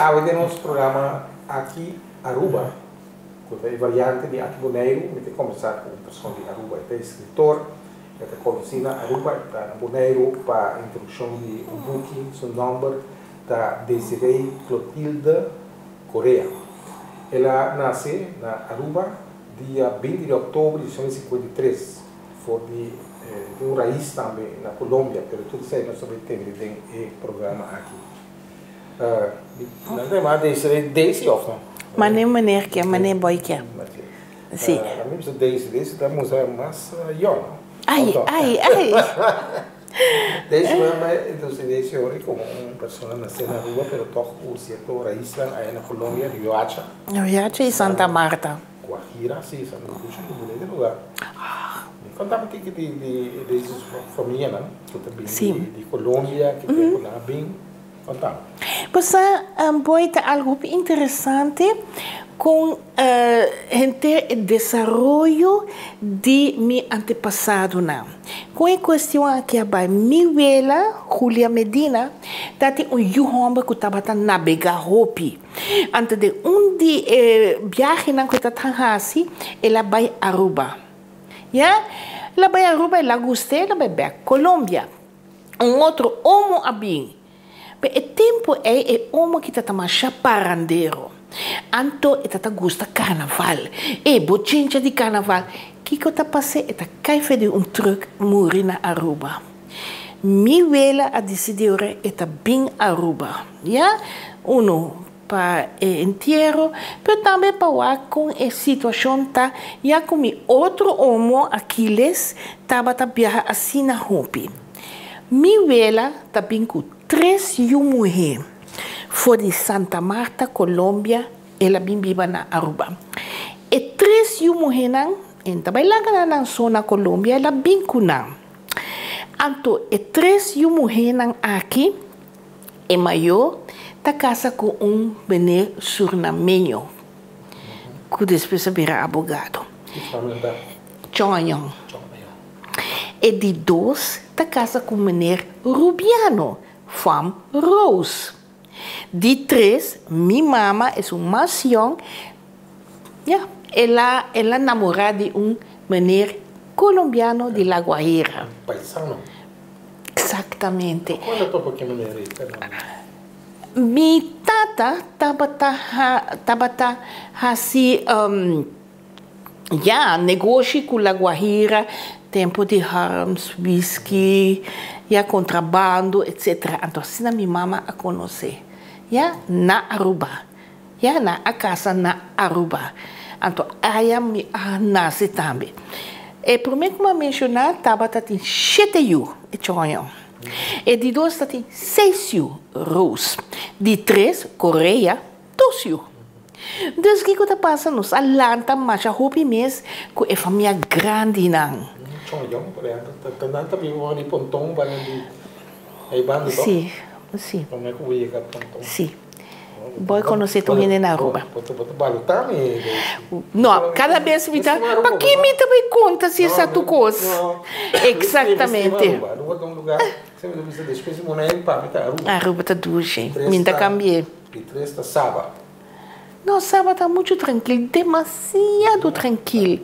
Awe den nos programa Aki Aruba, ku ta e variante di Aki Boneiru, mi ta kombersá ku un persona di Aruba. E ta eskritor, e ta konosí na Aruba, e ta na Boneiru pa introdukshon di un buki. Su nòmber ta Desiree Clotilde Correa. El a nase na Aruba dia 20 di òktober di 1953, for di e tin un rais tambe na Colombia, pero tur esei nos ta bai tende den e programa aki. Nan ta yama Desiree Daisy of no? Mane meneer ke, mane boy ke. Si. Mi bisa Daisy, Daisy ta mustra mas yòn. Ai, ai, ai. Daisy bo a introduci Daisy ori como un persona nace na Aruba pero toch cu cierto raiznan aya na Colombia, Riohacha. Riohacha y Santa Marta. Guajira, si, Santa Lucia cu bunita lugar. Mi conta un tiki di di Daisy su famianan cu ta bin di Colombia, ki tempo nan a bin. Conta. Bo sa, boy, ta algo hopi interesante con henter e desaroyo di mi antepasadonan. Con e cuestion aki a bai, mi wela, Julia Medina, ta tin un yu homber cu tabata nabega hopi. Anto den un di e biahenan cu e ta haci, el a bai Aruba. Ya, el a bai Aruba, el a gust'é, el a bai bek Colombia. Un otro omo a bin. Pe e tempu ei e omo ki ta ta masha parandero. Anto e ta ta gusta karnaval. E bochincha di karnaval. Kiko ta pas'é? E ta kai fe di un trùk muri na Aruba. Mi wela a disidí ora e ta bin Aruba. Ya, unu pa e entiero, pero tambe pa wak kon e situashon ta ya ku mi otro omo Aquiles tabata biaha asina hopi. Mi wela ta bin ku tres yu muhé for di Santa Marta, Colombia, el a bin biba na Aruba. E tres yu muhénan, e no ta bai laga nan nan so na Colombia, el a bin ku nan. Anto e tres yu muhénan aki, E mayó ta kasa ku un meneer surnameño ku despues a bira abogado. Ki fam el ta? Chon Añon. Chon Añon. E di dos ta kasa ku meneer Rubiano, fam Roos. Di tres, mi mama, esun mas yòn, ya, el a el a namorá di un meneer kolombiano di La Guajira. Paisano. Exactamente. Cuando topa ki manera ei, Fernando? Mi tata tabata tabata haci ya negoshi cu La Guajira tempo di Harms whisky, ya contrabando etcetera. Anto asina mi mama a conoce ya na Aruba. Ya nan a casa na Aruba. Anto aya mi a nace tambe. E prome cu mi a menciona tabata tin shete yu, e choño. E di dos ta tin seis yu, Roos. Di tres, Correa, dos yu. Dus kico ta pasa? Nos a lanta masha hopi mes cu e famia grandinan. Choño, por ehempel, ta nan ta biba di Ponton, banda di ei banda toch? Si, si. Prome cu bo yega Ponton. Si. Bo a conoce tur hende na Aruba. No, cada bes mi ta, paki mi ta bay conta si esa tur cos? Exactamente. Aruba ta dushi, mi ta cambi'e. No, Saba ta mucho trankil, demasiado trankil.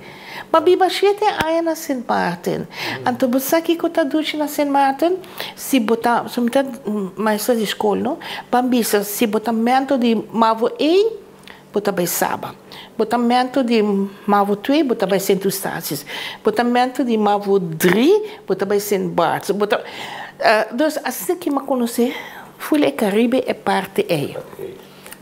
M'a biba shete aña na Sint Maarten. Anto bo sa kiko ta dushi na Sint Maarten? Si bo ta, so mi ta maestra di skol, no? Ban bisa, si bo ta mento di mavo één, bo ta bai Saba. Bo ta mento di mavo twee, bo ta bai Sint Eustatius. Bo ta mento di mavo drie, bo ta bai Sint Barts. Bo ta, dus asina ki m'a konosé ful e Karibe e parti ei.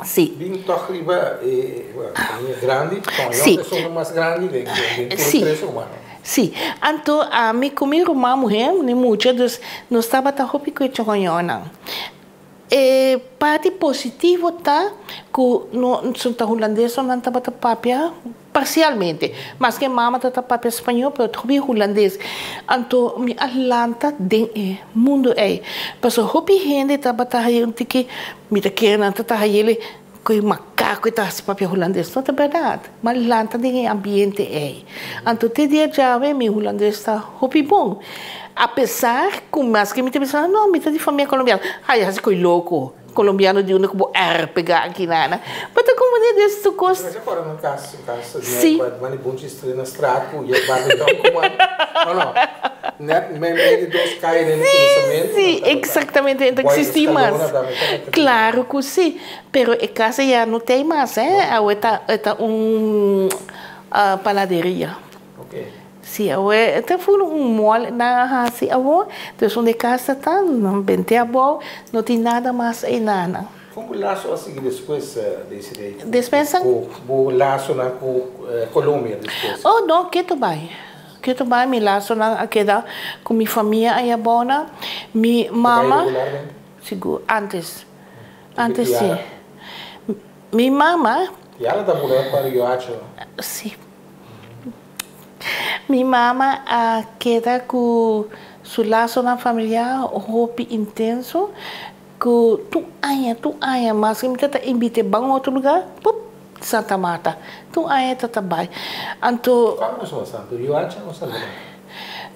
Sí. Bin tòg riba e famia grandi, Ton Sí. Yon ta esun mas grandi den den tur Sí. tres rumannan. Sí. Anto ami ku mi ruman muhé, ni mucha, dus nos tabata hopi ku e chokoñònan. E parti positivo ta ku no ta hulandesnan tabata papia Parcialmente. Maske mama ta ta papia spañó, pero hopi hulandes. Anto mi a lanta den e mundu ei. Pasobra hopi hende tabata haña un tiki, mi ta kere nan ta ta hañ'el ku e makaku e ta hasi papia hulandes. No ta bèrdat. Mi a lanta den e ambiente ei. Anto te dia djawe mi hulandes ta hopi bon. Apesar ku maske mi ta bisa, no, mi ta di famia kolombiano. Ai, hasi ku e loko. Colombiano di unda cu bo R pega aki nana. Bo ta comprende des tur cos. Pero ora un cas, un cas Si. Mani bunchi stria na straat cu je barbeton cu man. No, no. Net meimei di dos caya den e cuminsamento. Si, exactamente. No ta existi mas. Claro cu si. Pero e cas ya no ta mas, eh. Awe ta, e ta un panaderia. Si, awe ta full un mall nan a haci awo. Dus unda e cas ta ta, nan bente abou, no tin nada mas eynan. Con bo laso a sigui despues, Desiree? Despues? Cu bo lasonan cu Colombia despues? Oh, no, keto bay. Keto bay, mi lasonan a keda cu mi famia aya abounan. Mi mama. Bo bay regularmente? Sigur, antes. Antes si. Mi mama. Tiara ta muda pa Riohacha? Si. Mi mama a keda cu su lasonan familiar hopi intenso, cu tur aña, tur aña, maske mi ta ta invit'e ban otro lugar, pup, Santa Marta. Tur aña e ta ta bay. Anto. Cual boso mas tanto, Riohacha o Santa Marta?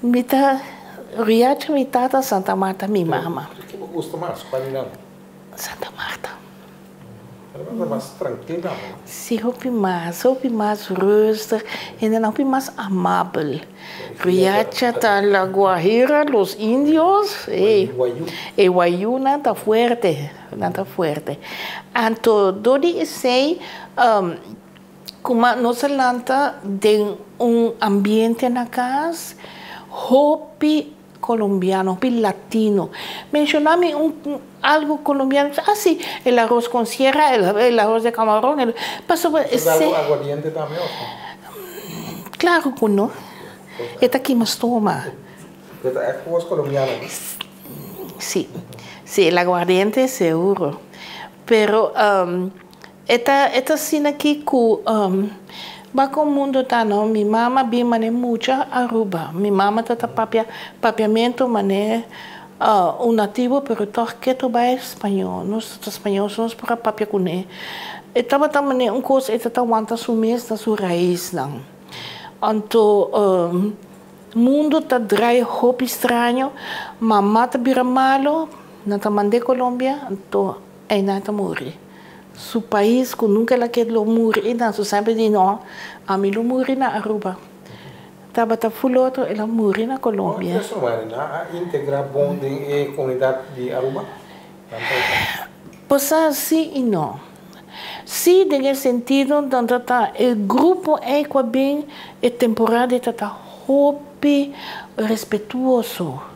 Mi ta Riohacha mi tata, Santa Marta mi mama. Pero ki bo gusta mas, cual di nan? Santa Marta. Santa Marta mas trankil tambe, no? Si, hopi mas, hopi mas rustig, hendenan hopi mas amabel. Riohacha ta La Guajira, los indios, ey, Wayuu. E wayuunan ta fuerte, nan ta fuerte. Anto dor di esey, kuma nos a lanta den un ambiente na cas, hopi colombiano, hopi latino. Menciona mi un algo colombiano, ah si, el arroz con sierra, el arroz de camarón, el, pasobra Bo ta algo aguardiente tambe of no? Claro cu no. E ta kima stoma. Pero ta echt cos colombiano, no? Si, si, el aguardiente seguro. Pero e ta e ta asina aki cu ba con mundo ta no. Mi mama bin mane mucha Aruba. Mi mama ta ta papia papiamento mane un nativo pero toch keto bay spaño. Nos ta spaño so nos por a papia cune. E tabata mane un cos e ta ta wanta su mes na su raisnan. Anto mundo ta draai hopi straño. Mama ta bira malo, nan ta mand'é Colombia, anto einan ta muri. Su pais cu nunca el a kere lo muri einan, su semper di no, ami lo muri na Aruba. Tabata full otro, el a muri na Colombia. Con e persona nan a integra bon den e comunidad di Aruba? Por sa si y no. Si den e sentido nan ta ta e grupo ey cu a bin e temporada ey ta ta hopi respetuoso.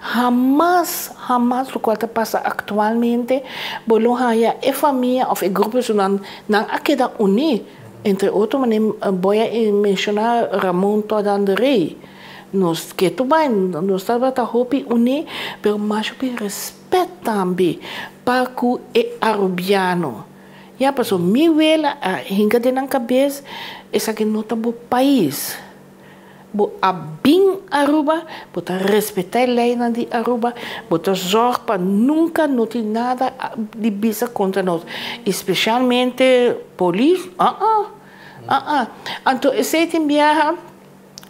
Hamas, hamas locual ta pasa actualmente bo lo haya e famia of e grupo su nan nan a keda uni. Entre otro mane boy a menciona Ramon Todd Anderey. Nos ketu bai nos tabata hopi uni pero mas hopi respet tambe pa cu e Arubiano. Ya paso mi wela a hinca den nan cabes esaki no ta bo pais. Bo a bin Aruba, bo ta respeta e leynan di Aruba, bo ta zorg pa nunca no tin nada di bisa contra nos. Y specialmente polis, ah ah, ah ah. Anto esey tin biaha.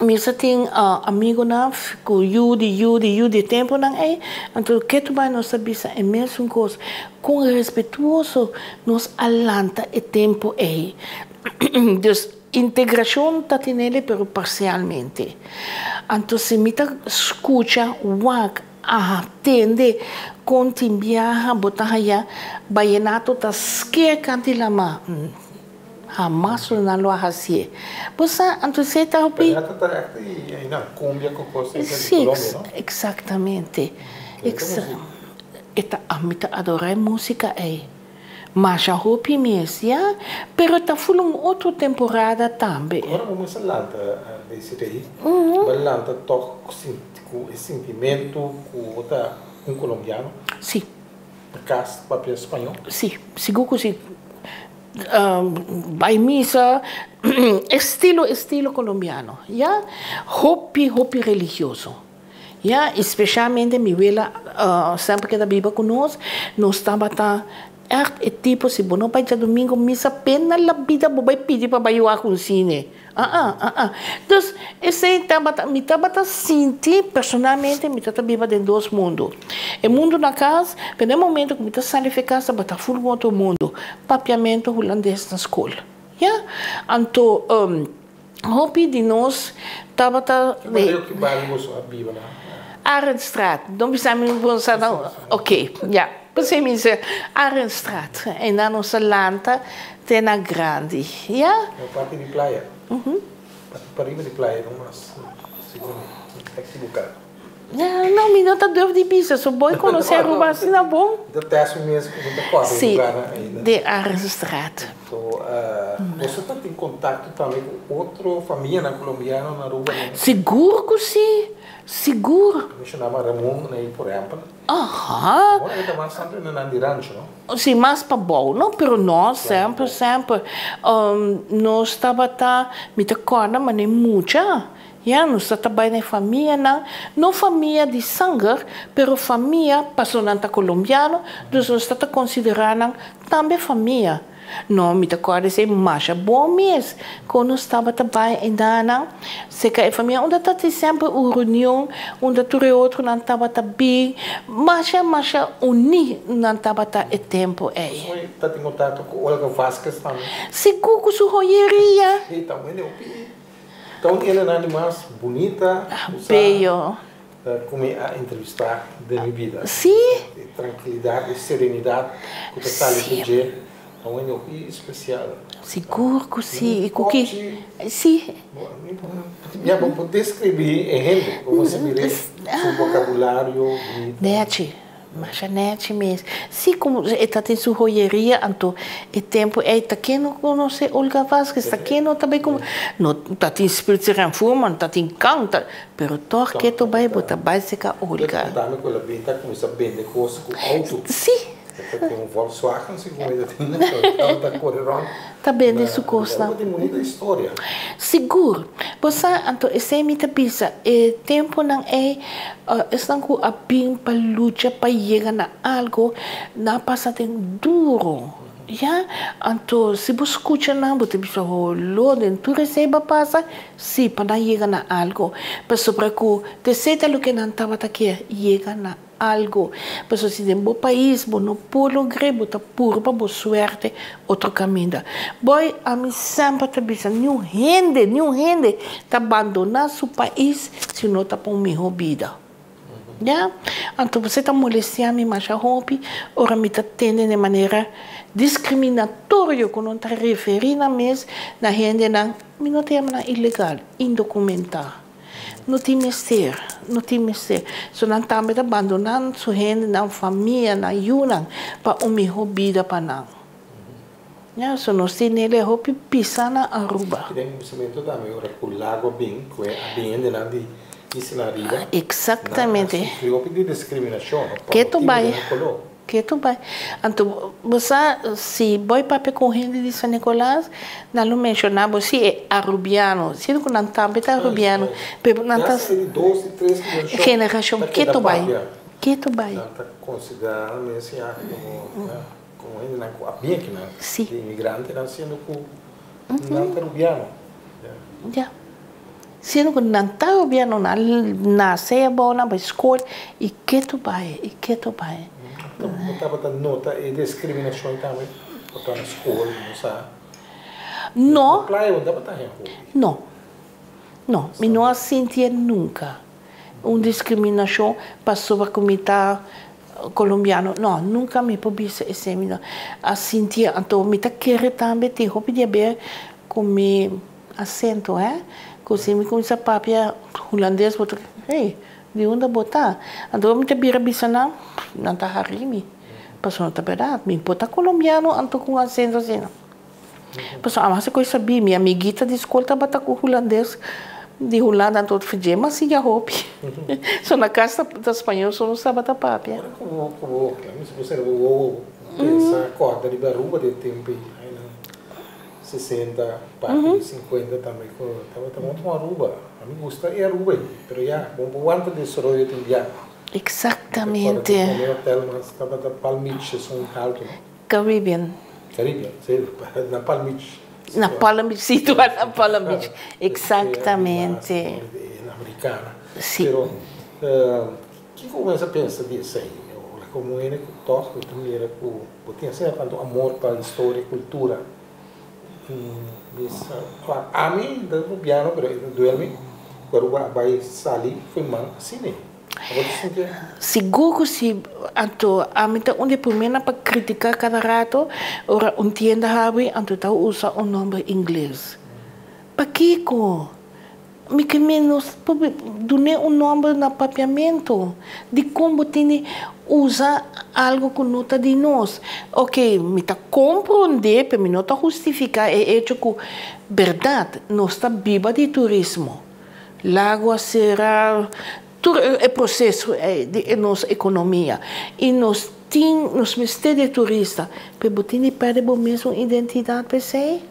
Mi sa tin amigonan cu yu di yu di yu di e temponan ey, anto ketu bay nos ta bisa e mesun cos, con respetuoso nos a lanta e tempo ey. Dus integracion ta tinele pero parcialmente. Anto si mi ta scucha, wak, aha, tende con tin biaha bo ta haya bayenato ta sker canti lama. Hamas lo nan lo a hacié. Bo sa, anto esey ta hopi. Pero ta echt y nan cumbia cu cos di Sí, Colombia, no? exactamente. E ta, ami ta adora e musica ey. Masha hopi mes, ya. Pero ta full un otro temporada tambe. Ora bo mester lanta Desiree, bo lanta toch cu e sintimento cu bo ta un colombiano? Sí. Na cas papia spañol? Sí, sigur cu sí. Bai misa, estilo estilo colombiano, ya, hopi hopi religioso, ya, y specialmente mi wela semper keda biba cu nos, nos tabata echt e tipo si bo no bai djadomingo misa pena la bida bo bai pidi pa bai wak un cine, ah ah, ah ah, dus. Esei tabata, mi tabata sinti personalmente mi tabata biba den dos mundu. E mundu na kas, pero den momento ku mi ta sali for e kas tabata ful un otro mundu. Papiamentu hulandes na skol. Ya. Anto hopi di nos tabata. Ki bario, ki bario boso a biba na? Arendstraat. No bisa mi bo sa na, oké, ya. P'esei mi bisa Arendstraat. Einan nos a lanta te na grandi. Ya. Na parti di playa. Pariba di playa no mas, segun mi ta ekiboká. No, mi no ta durf di bisa, so bo e konosé Aruba asina bon? Mi ta tèst mi mes ku mi ta kòrda e lugarnan ainda. Si, den Arendstraat. So, boso ta tin kontakto tambe ku otro famianan kolombiano na Aruba? Sigur ku si, sigur. Menshoná Ramon ei por ehèmpel. Aha. Awor e ta mas tantu na nan di rancho, no? Si, mas pabou, no? Pero no, semper, semper. Nos tabata, mi ta kòrda manera mucha, ya, nos ta ta bai na e famianan, no famia di sanger, pero famia, pasobra nan ta kolombiano, dus nos ta ta konsiderá nan tambe famia. No, mi ta kòrda esei masha bon mes, kon nos tabata bai einan serka e famia unda ta tin semper un reunion unda tur e otronan tabata bin, masha masha uní nan tabata e tempu ei. Boso ta tin kontakto ku Olga Vasquez tambe? Sigur ku su hoyeria. Sí, ta un hende hopi, ta un hendenan di mas bunita ku sa. Bello. Ku mi a entrevistá den mi bida. Sí. E trankilidat, e serenidat ku ta sali di dje ta un hende hopi spesial. Sigur ku sí. I ku ki, sí. Ya bo por deskribí e hende, bo por mir'é su bokabulario bunita. Nèchi. Masha nèchi mes. Sí, como e ta tin su hoyeria, anto e tempo ei ta ken no conoce Olga Vasquez, ta ken no ta bay como, no ta tin Spritzer en Fuhrmann, ta tin Kang, ta, pero toch ke to bay bo ta bay seca Olga. Ta contami cu el a bin ta cuminsa bende cos cu auto. Sí. E ta tin un Volkswagen segun e ta tin, e ta core rond. Ta bende su cosnan. Aruba tin bunita historia. Sigur. Bo sa, anto esei mi ta bisa, e temponan ei, esnan ku a bin pa lucha pa yega na algo, nan a pasa den duro, ya. Anto si bo skucha nan, bo ta bisa, Holo, den tur esei bo a pasa? Si, pa nan yega na algo. Pasobra ku ta esei ta loke nan tabata kier, yega na Algo. Pasobra si den bo pais bo no por logr'é, bo ta purba bo suerte otro caminda. Boy, ami semper ta bisa, niun hende, niun hende ta bandoná su pais si no ta pa un mihó bida. Ya? Anto bo ta molestiá mi masha hopi ora mi ta tende den manera discriminatorio cu nan ta referí nan mes na hendenan, mi no ta yama nan ilegal, indocumentá. No tin mester, no tin mester. So nan tambe ta bandoná su hende, nan famia, nan yunan pa un mihó bida pa nan. Ya, so nos tin nele hopi pisa na Aruba. I den kuminsamentu tambe ora ku lago a bin, ku e a bin hendenan di isla ariba, Exactamente. nan a sufri hopi di diskriminashon, no? Pa Ke to motibu di bai. nan koló. Ke tu bai? Anto bo sa si bo papia ku un hende di San Nicolas, nan lo menshoná bo si e arubiano, siendo ku nan tambe ta arubiano, pero nan ta Ya sa e di dos, di tres generashon generashon ta ke keda tu bai, papia. ke tu bai. Nan ta konsiderá nan mes ya komo, ya, komo hendenan ku a bin akinan, Si. di imigrantenan, siendo ku nan ta arubiano. Ya. Ya. Siendo ku nan ta gobièrnu nan nase abou nan bai skol i ke tu bai i ke tu bai. Bo tabata nota e diskriminashon tambe bo ta na skol no sa? No. Na playa bo tabata haña hopi? No. No, mi no a sintié nunka un diskriminashon pasobra ku mi ta kolombiano. No, nunka mi por bisa esei mi no a sintié. Anto mi ta kere tambe tin hopi di haber ku mi. Acento, hè? Cu si mi cuminsa papia Hulandes bo ta, hey, di unda bo ta? Anto mi ta bira bisa nan, nan ta hari mi. Pasobra no ta berdad, mi por ta Colombiano anto cu un acento asina. Pasobra amo haci cosa sabí, mi amiguita di scol tabata cu Hulandes di Hulanda, anto dje mi a siña hopi. So na cas ta spañol so nos tabata papia. Ora cu bo, cu bo, mi sa bo wowo pensa corda riba Aruba di e tempo ei, ai nan. 60, parti di 50 tambe cu tabata monta un Aruba. A mi gusta e Aruba ey, pero ya, bo por wanta desaroyo tin bia. Exactamente. Mi ta corda cu prome hotel mas tabata Palm Beach, esun halto, no? Caribbean. Caribbean, si, na Palm Beach. Na Palm Beach, situa na Palm Beach. Exactamente. Americana. Si. Pero, kico bo ta pensa di esey? Como hende cu toch, cu mira cu bo tin asina tanto amor pa historia y cultura. Ami, ta Rubiano, pero duel mi, pero bay sali fo'i man asina. Abo ta sinti? Sigur cu si. Anto, ami ta un di prome pa critica cada rato, ora un tienda habri, anto ta usa un nomber Ingles. Pakico? Mi ke menos duna un nomber na Papiamento. Di con bo tin usa algo cu no ta di nos. Ok, mi ta comprende, pero mi no ta hustifica e hecho cu, berdad, nos ta biba di turismo. Lago a cera, tur e proceso di nos economia. Y nos tin, nos mester di turista, pero bo tin di perde bo mes identidad p'esey?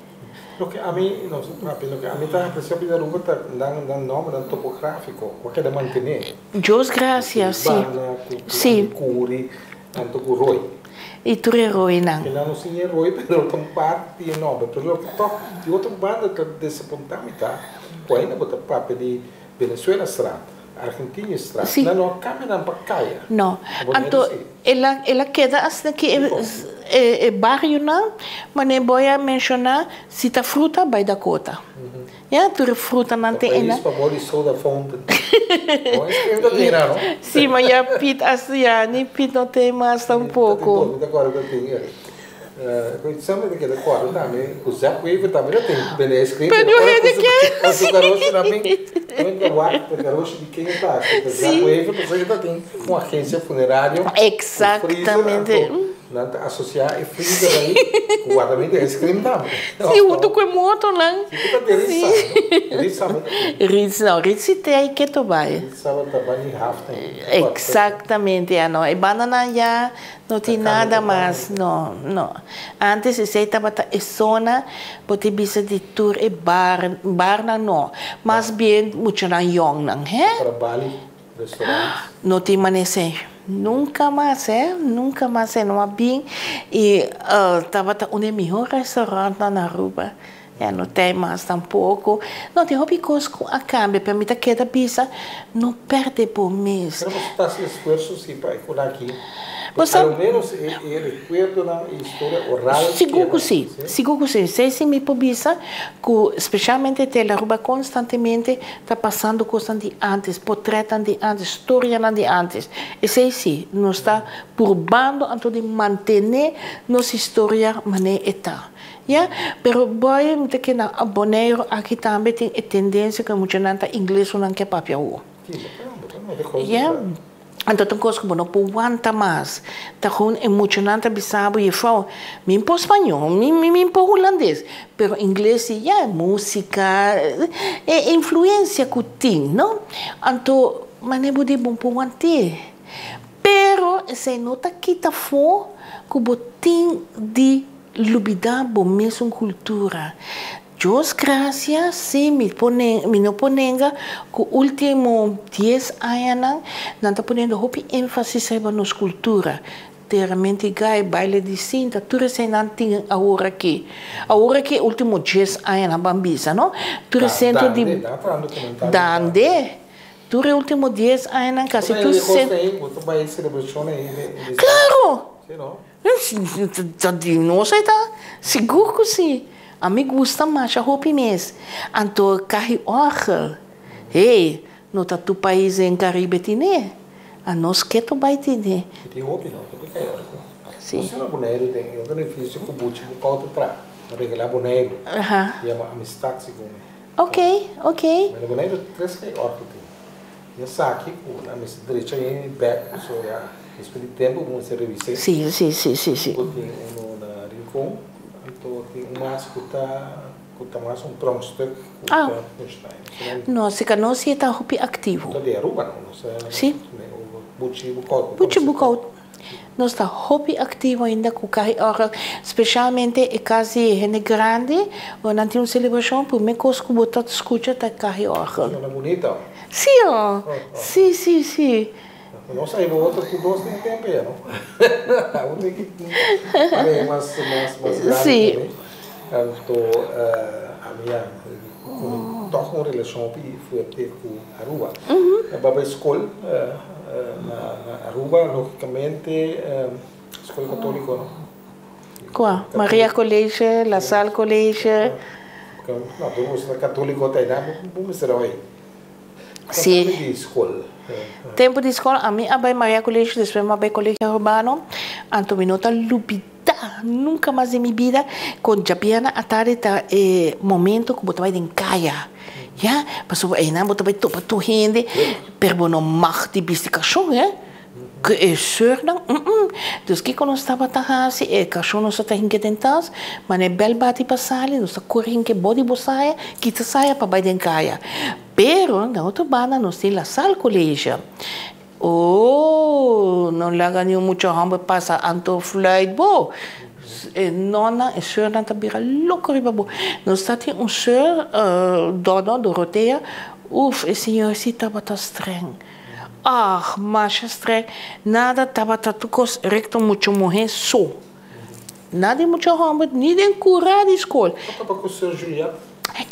Loke ami, no, rapido, loke ami ta aprecia di Aruba ta nan nomber, nan topografico, cu keda mantene. Dios gracias, si. Bana, Curi, tanto cu Roy. Y tur e Roy nan. Que no sin Roy, pero ta parte di nomber. Pero loke toch, di otro banda ta desapunta mi ta, cu ainda bo ta papia di Venezuela Straat, Argentina Straat. Nan no cambia nan pa caya. No. Anto, el a keda asina cu e barrio nan, manera bo a menciona, si ta fruta, bay Dakota. Ja, tur fruta nan te ena. País pa di soda fountain. Bon, escreve da tera, no? Si, mas ya Piet, ya, ni Piet no tin mas tampoco. Ta acorda cu tin. Semper mi keda acorda tambe, cu Zap Weaver tambe no tin bende escrito. Pero hende ke. Su garoshi na mi, tambe ta wak, e garoshi di ken ta, Zap Weaver, pasobra ta tin un agencia funerario. Exactamente. Nan ta asocia e freezer ey cu guardamento di ice cream tambe. Si, hunto cu e moto nan. Si, cu ta di Ritz sabe. Ritz sabe. Ritz no, Ritz si te ey keto bay. Ritz sabe ta bani half time. Exactamente, ya no. E banda nan ya no tin nada mas, no, no. Antes esey tabata e zona, bo tin bisa di tur e bar, barnan no. Mas bien muchanan yong nan, he? Para Bali restaurant. No tin manece. Nunca mas, eh? Nunca mas e no a bin. Y tabata un di mihor restaurantnan na Aruba. Ya no tin mas tampoco. No, tin hopi cos cu a cambia, pero mi ta keda bisa, no perde bo mes. Pero bo ta haci esfuerso si pa e aki. Al menos e recuerdo nan e historia oral. Sigur cu si, sigur cu si. Esey si mi por bisa cu specialmente Tele Aruba constantemente ta pasando cosnan di antes, portretnan di antes, historianan di antes. Esey si, nos ta purbando anto di mantene nos historia manera e ta. Ja, pero boy, mi ta kere na Bonaire aki tambe tin e tendencia cu muchanan ta Ingles nan ke papia awo. Ja. Anto ta un cos cu bo no por wanta mas. Ta gewoon e muchanan ta bisa bo, "Juffrouw, mi por Spañol, mi por Hulandes." Pero Ingles si, ja, musica, e influencia cu tin, no? Anto, manera bo di bo por want'e. Pero esey no ta kita fo cu bo tin di lubida bo mes cultura. Dios gracias, si, mi pone, mi no por nenga cu ultimo 10 aña nan ta poniendo hopi enfasis riba nos cultura. Teramento gai, baile di cinta, tur esey nan tin awor aki. Awor aki ultimo 10 aña nan ban bisa, no? Tur centro di Dande. Tur ultimo 10 aña casi tur centro. Claro. No sa ta, sigur cu si. Ami gusta masha hopi mes. Anto ka'i orgel. Hey, no ta tur pais den Caribe tin e. Anos keto bay tin e. Tin hopi no, hopi ka'i orgel. Si. Você na Bonaire tin un edificio cu Buchi Bucao ta tra. Regala Bonaire. Yama Amistad segun. Ok. Mas na Bonaire tres ka'i orgel tin. E esaki cu na mester drecha e back so ya despues di tempo bo mester revisa. Si si si si si. Tin uno na Rincon, anto tin un mas cu ta mas un pronkstuk cu ta funciona. No, si ca nos ta hopi activo. Ta di Aruba no, no sa. Si. Buchi Bucao. Buchi Bucao. Nos ta hopi activo ainda cu ka'i orgel, specialmente e casi hende grandi, ora nan tin un celebracion, prome cos cu bo ta scucha ta ka'i orgel. Sona bunita. Si, oh. Si. Nos ey otro cu dos tin tempo ya, no? Abo tin cu pare mas grandi tambe. Anto ami a ku tòg un relashon hopi fuerte ku Aruba. Mi a bai skol na Aruba, logikamente skol katoliko no. Kua? Maria College, La Salle College. No, tur boso ta katoliko ta einan bo mester a bai. Si. Tempu di skol. Tempu di skol ami a bai Maria College, despues mi a bai Colegio Arubano, anto mi no ta lubida nunka mas den mi bida kon djabièrnè atardi ta e momento ku bo ta bai den kaya, ya, pasobra einan bo ta bai topa tur hende, pero bo no mag di bisti kashon he. Ku e seurnan, mm-mm. Dus kiko nos tabata hasi? E kashon nos ta hinka den tas, mane bèl bati pa sali, nos ta kore hinka e bò di bo saya, kita saya pa bai den kaya. Pero, na otro banda nos tin La Salle College. Oh, no laga niun mucha hòmber pasa anto fluit bo. E nònnan, e seurnan ta bira loko riba bo. Nos ta tin un seur, Dòdò, Dorothea, uf, e señora si tabata streng. Ach, masha streng. Nada tabata tur kos rekto mucha muhé so. Nada di mucha hòmber ni den kurá di skol. Bo tapa ku Sir Juliet?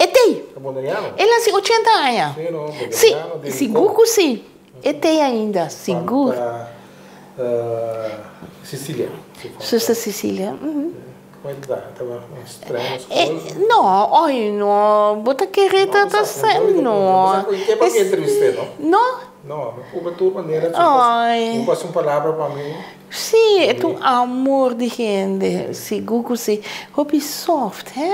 E tei. Ta boneriano? El hasi ochenta aña. Sí, no, Sí, boneriano di sigur ku sí. E tei ainda, sigur. Santa Cecilia. Zuster Cecilia, mhm. Kon e ta? E tabata un streng na skol? No, ay no, bo ta kere ta ta streng? No. No, bo sa ke pa mi entrevist'é, no? No. No, mi purba tur manera su pas, un pas un palabra pa mi. Sí, e ta un amor di hende, sigur ku si. Hopi soft, he?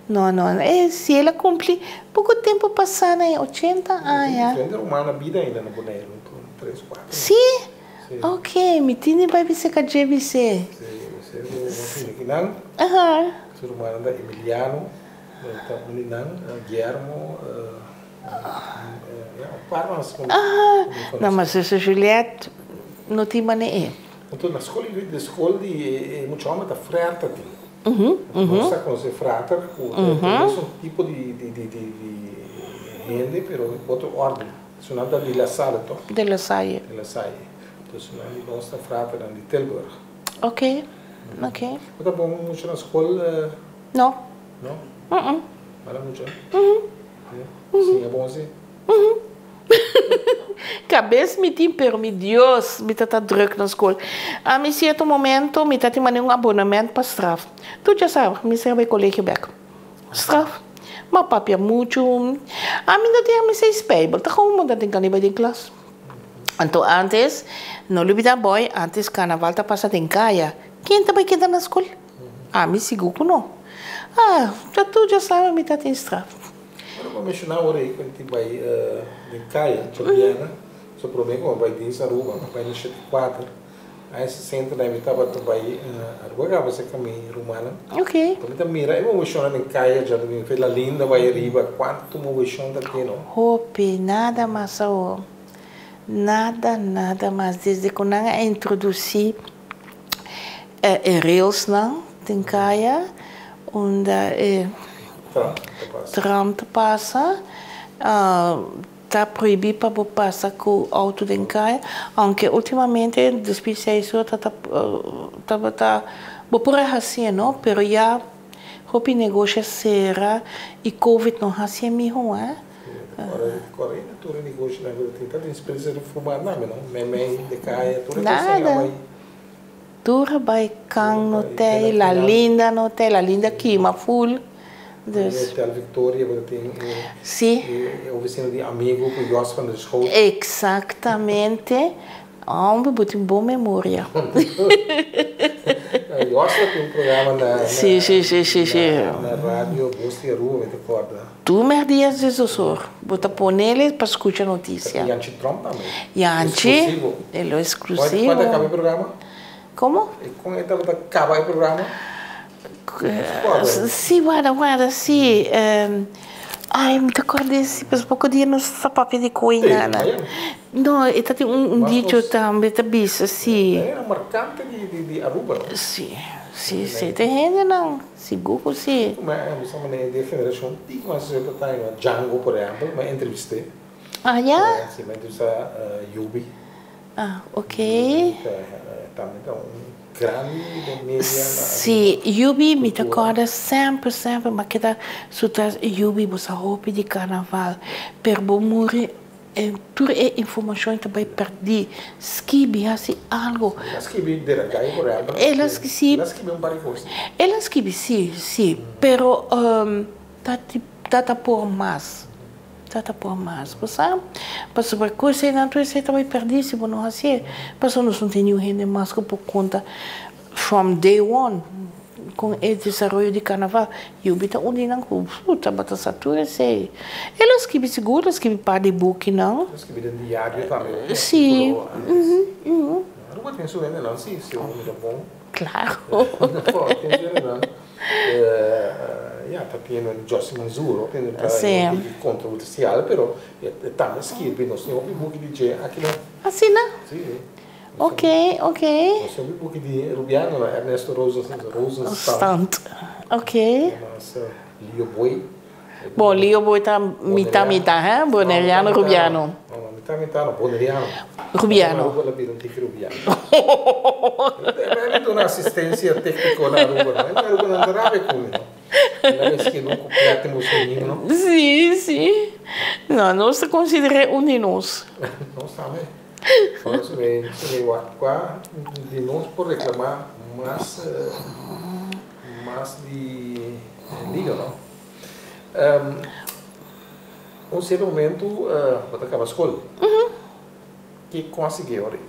No, no, e si el a kumpli poko tempu pasá na e ochenta aña. Diferente ruman na bida ainda na Boneiru, tres, kuater. Sí? Ok, mi tin di bai bis'é ka dje bis'é. Sí, bis'é ku bo tin aki nan. Su rumannan ta Emiliano, ta un di nan, Guillermo, ya, un par mas ku mi konosé. No, ma zuster Juliette no tin manera e. Anto na skol di skol di e mucha hòmber ta frèr ta tin. Nos ta konosé frater ku ta e mesun tipo di hende pero otro órden. Su nan ta di La Salle toch? De La Salle. De La Salle. Dus su nan di nos ta fraternan di Tilburg. Ok, ok. Bo ta bon mucha na skol? No. No? Mm-mm. Mala mucha? Mm-mm. Siña bon si? Mm-mm. Kabes mi tin pero mi Dios mi ta ta druk na skol. Ami sierto momento mi ta tin mane un abonament pa straf. Tur dja sa mi ser bai colegio bek. Straf. Ma papia muchu. Ami no tin ami seis bijbel. Ta gewoon bo ta tin kani bai den klas. Anto antes, no lubida boy, antes carnaval ta pasa den kaya. Ken ta bai keda na skol? Ami sigur ku no. Ah, ta tur dja sabe mi ta tin straf. Ora bo menshoná ora ei ku mi tin bai den kaya, Djabièrnè, so promé ku mi bai dins Aruba, mi bai na shete kuater. Aña sesenta na mi tabata bai Aruba gaba cerca mi rumannan. Ok. Mi ta mira e moveshonnan den kaya djadumingo fe La Linda bai ariba cuanto moveshon ta tin no. Hopi, nada mas awor. Nada, nada mas. Desde cu nan a introduci e railsnan den kaya unda e tram ta pasa. Ta prohibí pa bo pasa ku outo den kaya, aunke ultimamente despues seis ora ta tabata bo por a hasié no, pero ya hopi negoshi a sera i covid no hasié mihó eh. Ora ainda tur e negoshinan ku ta tin ta tin spese di fuma tambe no, meimei de kaya tur e kosnan a bai. Tur a bai kan no tei, La Linda no tei, La Linda kima ful. Dus. Hotel Victoria bo ta tin e. Si. E oficina di amigo cu Jos van der Schoot. Exactamente. Hombre, bo tin bon memoria. Jos ta tin un programa na. Si, si, si, si, si. Na radio Bos di Aruba, mi ta corda. Tur merdia diesdos or bo ta ponele pa scucha noticia. Yanchi Tromp tambe. Yanchi, Exclusivo. e lo exclusivo. Cuando acaba e programa? Como? E con e tabata caba e programa? Si, guarda, guarda, si. Ay, mi ta corda si, pues poco dia nos ta papia di coinana. No, e ta tin un dicho tambe ta bisa, si. Era marcante di Aruba, no? Si, si, si. Tin hendenan. Sigur ku si. Ku mi a bisa manera di e generashon tiki mas esei ta taña Django por ehèmpel mi a entrevist'é. Ah ya? Si mi a entrevistá Yubi. Ah, ok. Tambe ta un grandi den media na Aruba. Si, Yubi mi ta corda semper semper mi a keda su tras Yubi bo sa hopi di carnaval pero bo muri tur e informacion ta bay perdi skibi haci algo. El a skibi dera gai por ehempel. El a skibi. El a skibi un par di cos. El a skibi si si pero ta ta por mas. Ta ta por mas, bo sa? Pasobra ku eseinan tur esei ta bai pèrdí si bo no hasié. Pasobra nos no tin niun hende mas ku por konta from day one kon e desaroyo di karnaval. Yubi ta un di nan ku tabata sa tur esei. El a skibi sigur, el a skibi par di bukinan. El a skibi den diario tambe. Sí. Aruba tin su hendenan, sí, si un ta bon. Claro. Tin su hendenan. Ya, ta tin Jossy Manzuro, tin ta un tiki controversial, pero e tambe skirbi, nos tin hopi buki di dje aki no. Asina? Si. Ok, ok. Nos tin hopi buki di Rubiano, no, Ernesto Rosenstand. Ok. Mas Leo Boy. Bon, Leo Boy ta mita mita, he? Boneriano, Rubiano. No, no, mita mita no, Boneriano. Rubiano. Aruba la bira un tiki Rubiano. E duna asistencia tecnico na Aruba, no? Aruba no ta rabia cu mi, no? El a escribi un couplet emocionino, no? Si, si. No, nos ta consider'é un di nos. Nos tambe. Ora si mi, si mi wak cua di nos por reclama mas, mas di Leo, no? Un cierto momento bo ta caba scol. Ki con a sigui ora ei,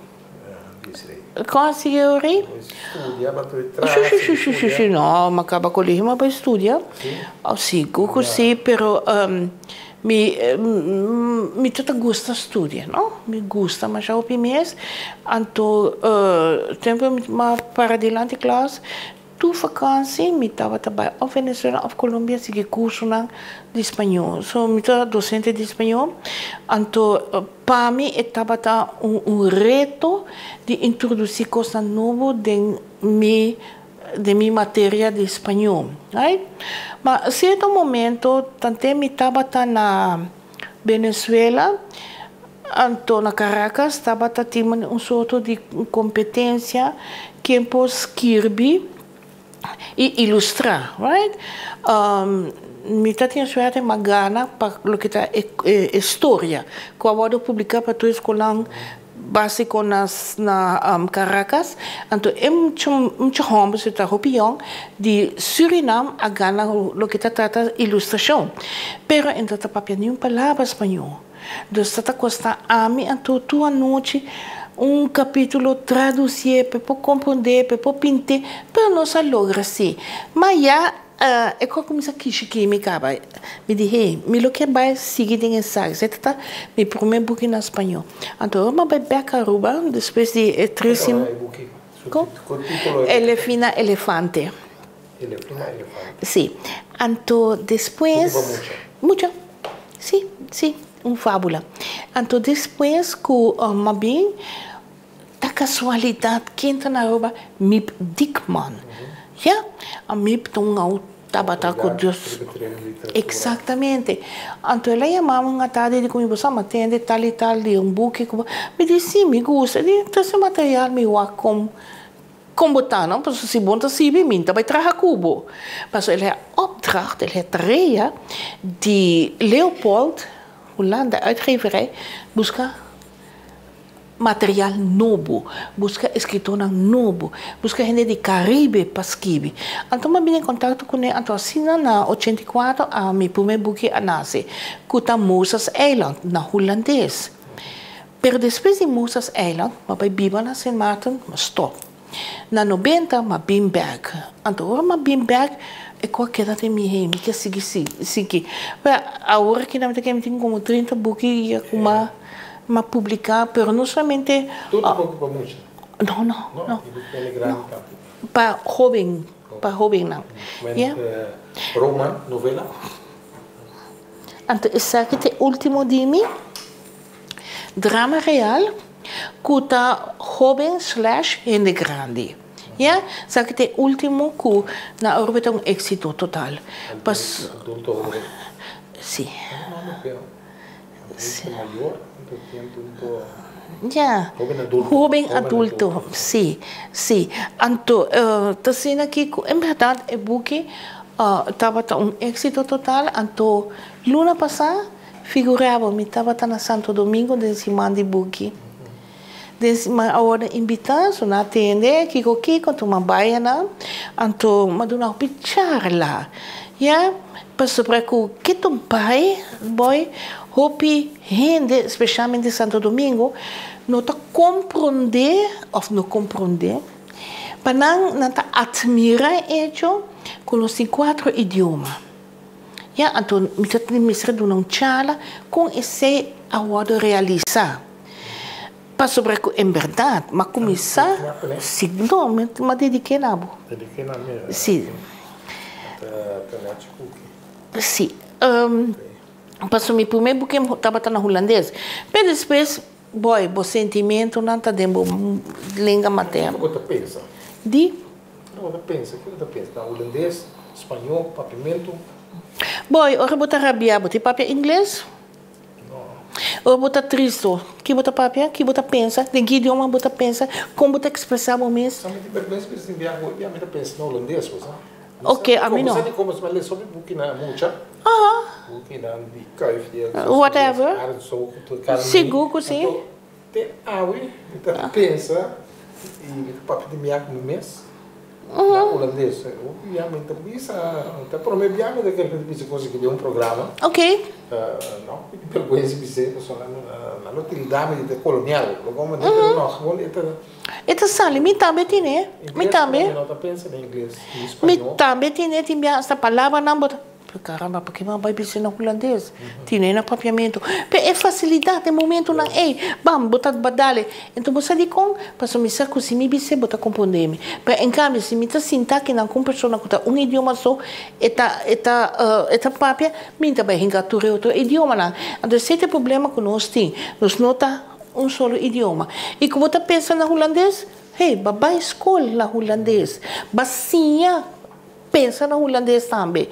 Desiree? Con a sigui ora ei? Bo studia, bo ta traha, Si, si, si, si, si, no, mi a caba colegio, mi a bai studia. Si? Si, cu cu si, pero mi mi ta ta gusta studia, no? Mi gusta masha hopi mes. Anto tempo mi a para dilanti klas, Tur vakansi mi tabata bai of Venezuela of Colombia sigui cursonan di spañol. So mi ta docente di spañol, anto pa mi e tabata un un reto di introduci cosnan nobo den mi den mi materia di spañol, right? Ma cierto momento tante mi tabata na Venezuela, anto na Caracas tabata tin un sorto di competencia ken por skirbi y ilustra, right? Mi ta tin suerte m'a gana pa loke ta e storia cu a wordo publica pa tur e scolnan basico na na Caracas. Anto e mucha mucha homber su ta hopi yong di Surinam a gana loke ta trata ilustracion. Pero e no ta papia ni un palabra spañol. Dus ta ta kosta ami anto tur anochi un capitulo traducié p'e por comprendé, p'e por pint'é, pero nos a logra sí. Ma ya e kos a kuminsá kishi ki mi kaba. Mi di, hey, mi lo ke bai sigui den esaki. Esei ta ta mi promé buki na spañó. Anto ora mi a bai bèk Aruba despues di e tres Kiko e buki? Su título e buki? Elefina Elefante. Elefina Elefante. Sí. Anto despues. Buki pa mucha? Mucha. Sí, sí, un fábula. Anto despues ku mi a bin, ta kasualidat ken ta na Aruba? Miep Diekman. Ya, a Miep ta un au tabata ku Dios. Eksaktamente. Anto el a yama mi un atardi di ku mi bo sa mi a tende tal i tal di un buki ku bo. Mi di sí, mi gusta. E di, trese material mi wak kon Kon bo ta no? Pasobra si bo no ta sirbi mi no ta bai traha ku bo. Pasobra el a opdracht, el a tarea di Leopold, Hulanda, uitgeverij, buska material nobo, buska eskritornan nobo, buska hende di Karibe pa skibi. Anto mi a bini en kontakto kuné, anto asina na 84 a mi promé buki a nase, ku ta Mozart's Eiland, na Hulandes. Pero despues di Mozart's Eiland, m'a bai biba na Sint Maarten, m'a stop. Na nobenta m'a bin bek. Anto ora m'a bin bek, e kos a keda den mi hei, mi ke sigui sigui. Well, awor aki na mi ta kere mi tin komo 30 buki ya ku m'a m'a publiká, pero no solamente. Tur ta buki pa mucha? No, no, no. No, i buki pa hende grandi tambe? Pa hoben, pa hobennan. Men roman, novela? Anto esaki ta e ultimo di mi. Drama real ku ta hoben slash hende grandi. Ya, esaki ta e ultimo ku na Aruba ta un éxito total. Pas. Adulto hoben. Si. Adulto mayor, adulto. Ya. Hoben adulto. Hoben adulto, si, si. Anto, ta asina aki ku en bèrdat e buki tabata un éksito total. Anto, luna pasá, figurá bo, mi tabata na Santo Domingo den siman di buki. Den siman a wòrdu invitá, so nan a tende kiko kiko, anto mi a bai anan. Anto, mi a duna hopi charla, ya, pasobra ku ke ta bai, boy, hopi Hende, spesialmente Santo Domingo, no ta komprondé òf no komprondé, pa nan, nan ta atmirá e echo ku nos tin kuatro idioma. Ya, anto mi ta mester duna un charla kon esei a wòrdu realisá. Pasobra ku en bèrdat m'a kuminsá, si, no, mi a dediké na bo. Dediké na mi? Si. Si. Pasobra mi prome buki tabata na hulandes. Pero despues, boy, bo sentimentonan ta den bo lenga materno. Kiko bo ta pensa? Di? Kiko bo ta pensa? Kiko bo ta pensa? Na hulandes, spañó, papiamentu? Boy, ora bo ta rabia, bo tin papia ingles? No. Ora bo ta tristo, ki bo ta papia? Ki bo ta pensa? Den ki idioma bo ta pensa? Kon bo ta ekspresá bo mes? Sa mi tin bèrgwensa bisa tin biaha hopi, mi ta pensa na hulandes, bo sa. Ok, ami no. Bo sa di komo mi a lesa hopi buki na mucha. Bukinan di Kuif, di Whatever. Sigur ku si. Anto te awe mi ta pensa i mi ta papia di mi ak mi mes na hulandes. Hopi bia mi ta bisa, ta prome bia mi ta kere mi ta bisa kos aki den un programa. Ok. No mi tin bergwensa bis'é pasobra nan lo tilda mi di ta kolonial. Lo komo manera pero no gewoon e ta. E ta sali, mi tambe tine, mi tambe. Ingles pero mi no ta pensa den ingles ni spañó. Mi tambe tine, tin bia hasta palabranan bo ta. Pero caramba, pa ke mi a bai bisa na hulandes? Tine na papiamentu. Pero e facilidad e momentunan ey, bam, bo ta badale. Enton bo sa dikon? Pasobra mi sa ku si mi bis'é bo ta komprondé mi. Pero en kambio si mi ta sinta kinan ku un persona ku ta un idioma so e ta e ta e ta papia, mi ta bai hinka tur e otro idiomanan. Anto esei ta e problema ku nos tin. Nos no ta un solo idioma. I ku bo ta pensa na hulandes, hey, bo a bai skol na hulandes, bo a siña. Pensa na hulandes tambe.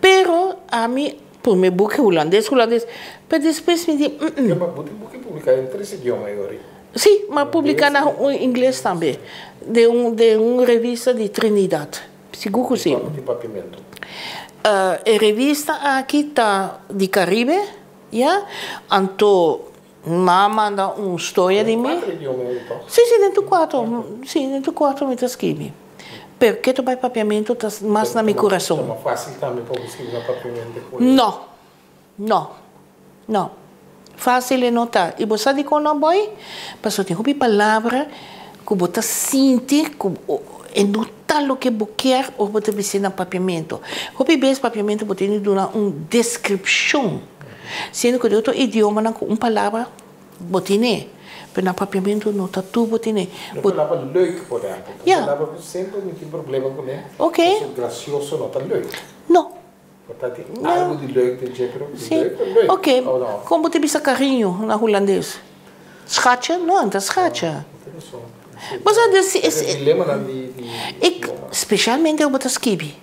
Pero ami prome buki hulandes, hulandes, pero despues mi di mm. Ya, ma bo tin buki publica den tres idioma yori. Si, mi a publica na ingles tambe, den un den un revista di Trinidad. Sigur cu si. Di cual departamento? E revista aki ta di Caribe, ya, anto Ma manda un storia di mi. Den kuater idioma ei toch? Si, si, den tur kuater. Si, den tur kuater mi ta skibi. Pero ke ta bai papiamentu ta mas na mi kurason. Ta mas fásil tambe pa bo skibi na papiamentu ku. No. No. No. Fásil e no ta. I bo sa dikon no boy? Pasobra tin hopi palabra ku bo ta sinti ku e no ta loke bo kier ora bo ta bis'é na papiamentu. Hopi bes papiamentu bo tin di duna un deskripshon. Siendo ku den otro idiomanan ku un palabra bo tine, pero na papiamentu no ta tur bo tine. Un palabra leuk, por ehempel. Un palabra ku semper mi tin problema kuné. Ok. Pasobra gracioso no ta leuk. No. Por ta tin algu di leuk den dje, pero leuk ta leuk. Ok. Kon bo ta bisa kariño na hulandes? Schatje? No, no ta schatje. Bo sa dus e dilemanan di idioma. Spesialmente ora bo ta skibi.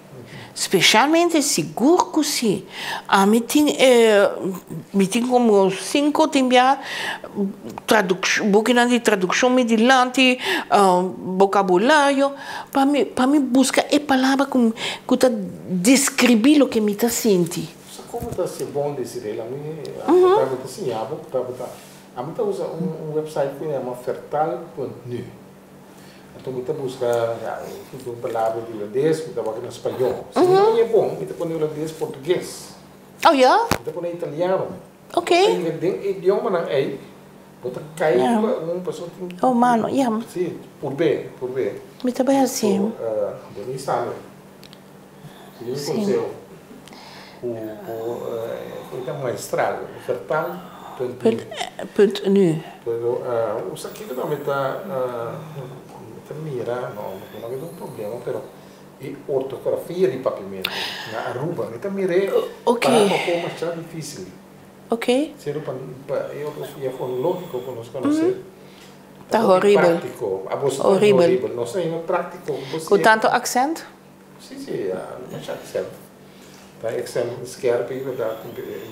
Spesialmente sigur ku si. Ami tin e mi tin komo sinku tin bia tradukshon bukinan di tradukshon mi dilanti bokabulario pa mi pa mi buska e palabra ku ku ta deskribí loke mi ta sinti. Sa komo ta hasi bon Desiree? Mi ta siña bo ku tabata Ami ta usa un website ku yama vertaal punt nu. Anto mi ta buska ya un palabra di hulandes, mi ta wak na spañó. Si mi no haña bon, mi ta pone hulandes portugues. Oh ya? Mi ta pone italiano. Ok. Pasobra den e idiomanan ei, bo ta kai riba un pasobra tin. Oh mano, ya. Si, purb'é, purb'é. Mi ta bai hasi. Bo ni sabi. Sigui mi conseho cu cu ta maestral vertaal punt nu. Punt nu. Pero usa kico tambe ta ta mira no no ta un problema pero e ortografia di papiamento na Aruba mi ta mir'e para poco masha dificil. Ok. Siendo pa e ortografia fonologico cu nos conoce. Ta horibel. Horibel. Cu tanto accent? Si, si, mucho accent. Ta accent skerpi, ta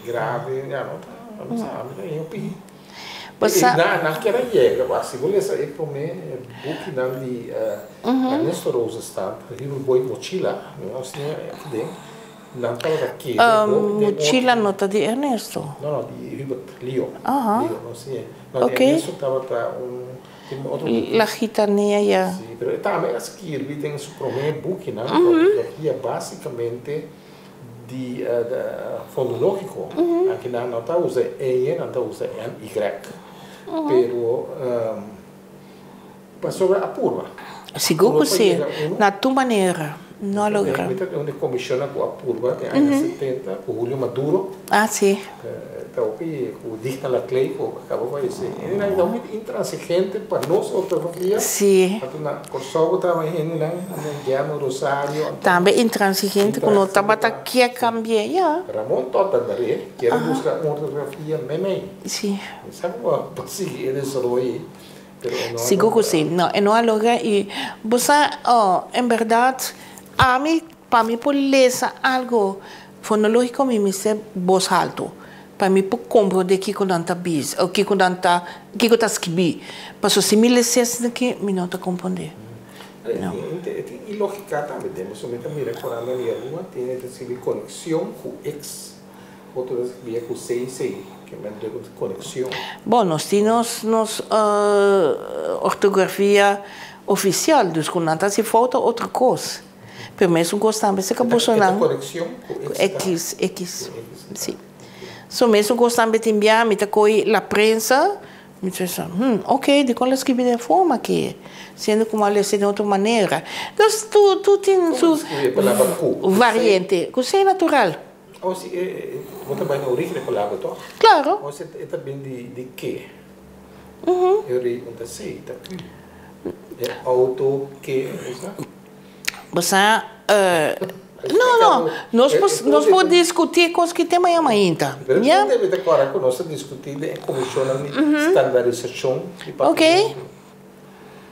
grave, ya no ta, mi sa, mi ta hopi. Basa. Na nan kier a yega, wak, si bo lesa e prome bukinan di Ernesto Rosenstand, Hubert Boy Mochila, mi no siña aki den, nan tabata kere hopi den otro. Mochila no ta di Ernesto? No, no, di Hubert Leo. Leo, no siña. No, di Ernesto tabata un, tin otro buki. La Gitanilla, ya. Si, pero e tambe a skirbi den su prome bukinan, ortografia basicamente di fonológiko. Aki nan no ta usa ñ, nan ta usa ny. Pero pasobra a purba. Sigur ku si, na tur manera no a logra. Mi ta un di komisionnan ku a purba den aña 70 ku Julio Maduro. Ah, si. Ta hopi ku Digna Laclay ku a kaba fayesé. Hendenan ta hopi intransigente pa nos ortografia. Si. Anto na Kòrsou bo tabata hendenan Guillermo Rosario. Tambe intransigente ku no tabata kier kambi'é, ya. Ramon Totta Daré kier a buska un ortografia meimei. Si. Mi sa ku a sigui e desaroyo ei, pero e no a logra. Sigur ku si. No, e no a logra i bo sa, oh, en bèrdat ami pa mi por lesa algu fonológiko mi mester bos haltu. Pa mi por komprondé kiko nan ta bisa o kiko nan ta kiko ta skibí. Pasobra si mi lesa esaki aki mi no ta komprondé. No. E tin ilógika tambe den pasobra mi ta mira ku nan di Aruba tin e ta skibí konekshon ku x, otro ta skibí ku cc, ke men dor ku konekshon. Bon, nos tin nos nos ortografia ofisial, dus ku nan ta hasi fout ta otro kos. Pero mesun kos tambe se ka boso nan. E ta konekshon ku x ta. X, x, si. So mesun kos tambe tin bia mi ta kohe la prensa, mi ta pensa, hmm, ok, dikon lo skibi den e forma aki, siendo ku mi a lesa den otro manera. Dus tur tur tin su Komo ta skibi e palabra ku? Ku C? Variente. Ku C natural. Oh si, e bo ta bai na origen e palabra toch? Klaro. Oh si, e ta bin di ke. E ori un ta C, ta ku. E auto ke, sa? Bo sa, no, no, nos por, nos por discutí cos ki tema ya mainta, Pero ya? debe ta cora cu nos a discutí den e comisionnan di standarisacion di papiamento.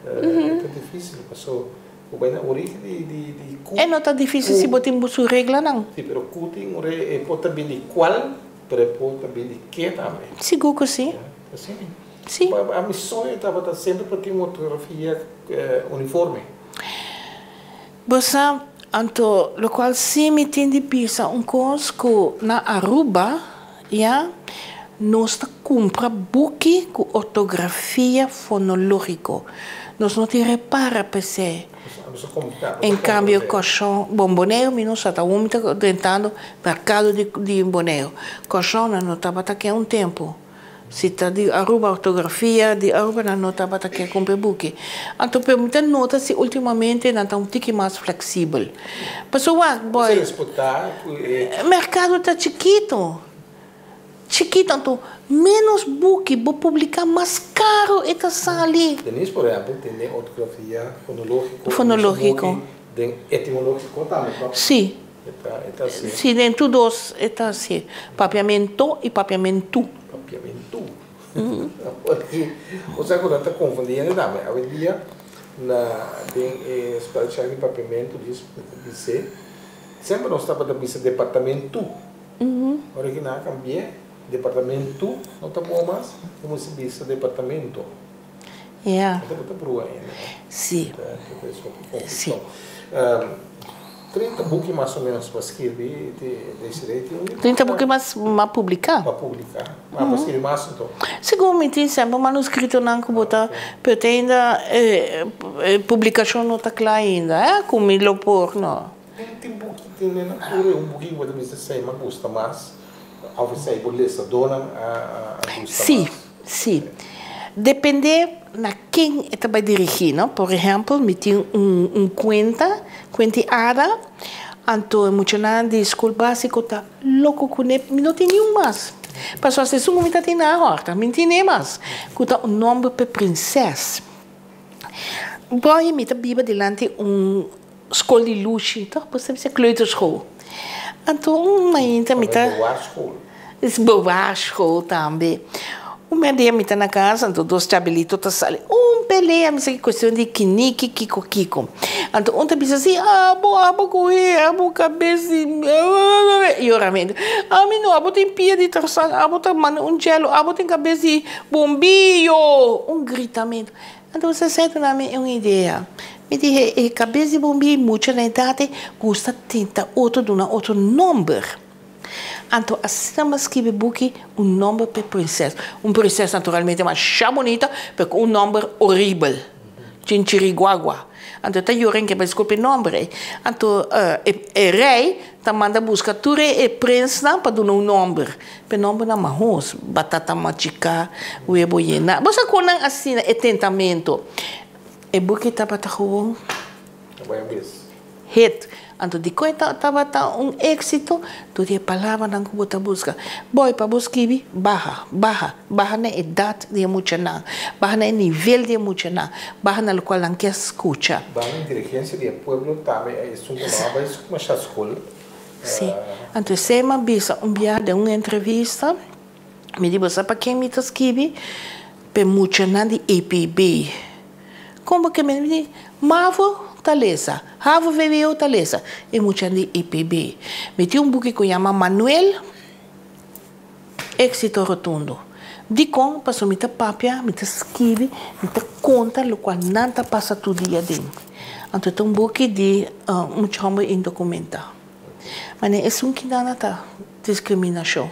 E ta dificil paso bo bai na origen di, di, di cu. E no ta dificil si bo tin bo su reglanan. Si, pero cu tin un re, e por ta bin di cual, pero e por ta bin di ke tambe. Sigur cu si. Ya, asina. Si. A mi soño tabata semper pa tin un ortografia uniforme. Bo sa, anto locual si mi tin di bisa un cos cu na Aruba, ya, nos ta cumpra buki cu ortografia fonologico. Nos no tin repara p'esey. En cambio Corsou, bon Boneiru mi no sa, ta awor mi ta drentando mercado di Boneiru. Corsou nan no tabata ke un tempo. Si ta di Aruba ortografia di Aruba nan no tabata ke kumpra e buki. Anto pero mi ta nota si ultimamente nan ta un tiki mas fleksibel. Pasobra wak boy merkado ta chikito, chikito anto menos buki bo publika mas karo e ta sali. Denise por ehempel tin den ortografia fonologiko, Fonologiko. Den etimologiko tambe toch? Si. E ta así. Si, den tur dos e ta así. Papiamento i papiamentu. Papiamentu. Osea ku nan ta konfundi hende tambe. Awendia na den e spelcheck di papiamentu di bis'é, semper nos tabata bisa departamentu. Ora ki nan a kambi'é, departamentu no ta bon mas, bo mester bisa departamento. Ya. Bo ta brua ainda. Si. Ta es hopi Si. confusion. 30 buki mas o menos pa skirbi Desiree tin un di 30 buki mas ma publica. Pa publica. Ma pa skirbi mas anto. Segun mi tin semper manuscritonan cu bo ta pero te ainda e publicacion no ta cla ainda eh cu mi lo por no. Tin buki tin den nan tur e un buki cu bo ta bisa esey mi a gusta mas of esey bo lesadornan a gusta mas. Si. Sí. Dependé na ken e ta bai dirigí, no. Por ehèmpel, mi tin un un kuenta, kuent'i Ada, anto e muchanan di skol básiko ta loko kuné, mi no tin niun mas. Pasobra si esun ku mi ta tin na hòrta, mi no tin e mas, ku ta un nòmber p'e prinsès. Bòi mi ta biba dilanti un skol di lushi, tòg? Bo sa bisa kleuterschool. Anto un mainta mi ta. Bewaarschool. Bewaarschool tambe. Un mèrdia mi ta na kas, anto dos chabelito ta sali. Un. pelea, mi sa ki cuestion di kiniki kiko kiko. Anto un ta bisa si, abo, abo cu he, abo cabes di yoramentu. Ami no, abo tin pia di Tarzan, abo ta manda un chelo, abo tin cabes di bombiyo. Un gritamentu. Anto esei duna mi un idea. Mi di he, e cabes di bombiyo mucha na edad ei gusta tenta otro duna otro nomber. Anto asina mi a skibi buki un nomber pa e prinses. Un prinses naturalmente masha bunita pero ku un nomber horibel, Chinchiriguagua. Anto e ta yora en ke bai skupi e nomber ei. Anto e rei ta manda buska tur e prinsnan pa duna un nomber. Pa e nombernan mahos, batata machiká, webo yená. Bo sa kon nan asina e tentamento. E buki tabata gewoon. Hit. Anto dikon e tabata un éksito? Tur di e palabranan ku bo ta buska. Bòi pa bo skibi, baha, baha, baha na edat di e muchanan, baha na e nivel di e muchanan, baha na lokual nan ke skucha. Baha na inteligensia di e pueblo tambe e esun ku no a bai masha skol. Sí. Anto esei mi a bisa un biaha den un entrevista, mi di bo sa pa ken mi ta skibi? Pa e muchanan di EPB. Kon bo ke mende mi di, Mavo ta lesa, Havo vwo ta lesa, e mucha di EPB. Mi tin un buki ku yama Manuel, Éxito Rotundo. Dikon? Pasobra mi ta papia, mi ta skibi, mi ta konta lokual nan ta pasa tur dia den. Anto e ta un buki di mucha hòmber indokumentá. Manera esun kinana ta diskriminashon.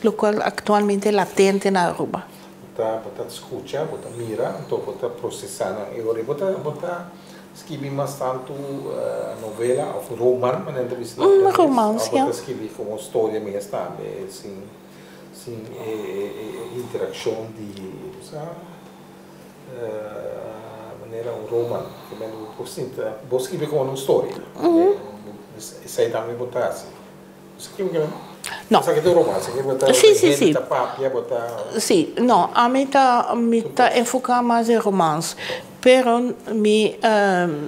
Locual actualmente latente na Aruba. Bo ta bo ta scucha, bo ta mira, anto bo ta procesa nan e ora. Bo ta bo ta skibi mas tantu novela of roman manera nan ta bisa na Un romans, ya. Of bo ta skibi como storia mes tambe sin sin e e interaccion di bo sa manera un roman. Bo sinta bo skibi como un storia. Esey tambe bo ta haci. No. Sí, sí, sí. Sí, no, ami ta, mi ta enfoká mas den romans. Pero mi,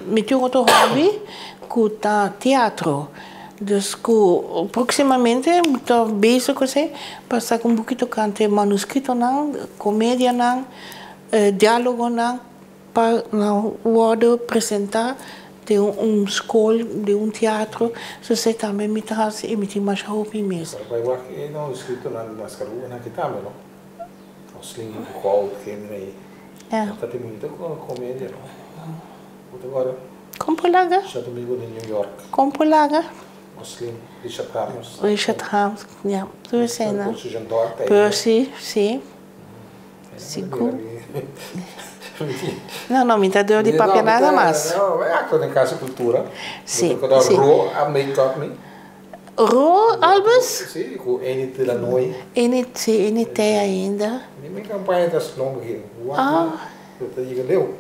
mi tin otro hobby ku ta teatro. Dus ku próksimamente mi ta bezig ku esei pa saka un buki tokante manuskritonan, komedianan, diálogonan. Pa nan wòrdu presentá den un skol, den un teatro, so esei tambe mi ta hasi i mi tin masha hopi mes. Pero bai wak e manuskritonan di Mascaruga nan aki tambe no? Oslin ku Goud hende ei. Ja. Ta tin bunita komedia no? Bo ta kòrda? Kon por laga? Sha Domingo di New York. Kon por laga? Oslin, Richard Harms. Richard Harms, ja. Tur eseinan. Percy Jean Dort. Percy, si. Sigur. No, no, mi ta dor di papia nada mas. No, e acto den Casa Cultura. Si, si. Ro a make up mi. Ro Albers? Si, cu Enid de la Noy. Enid, si, Enid t'ey ainda. Mi mi campaña ta slong begin. Ah. Ta yega leu.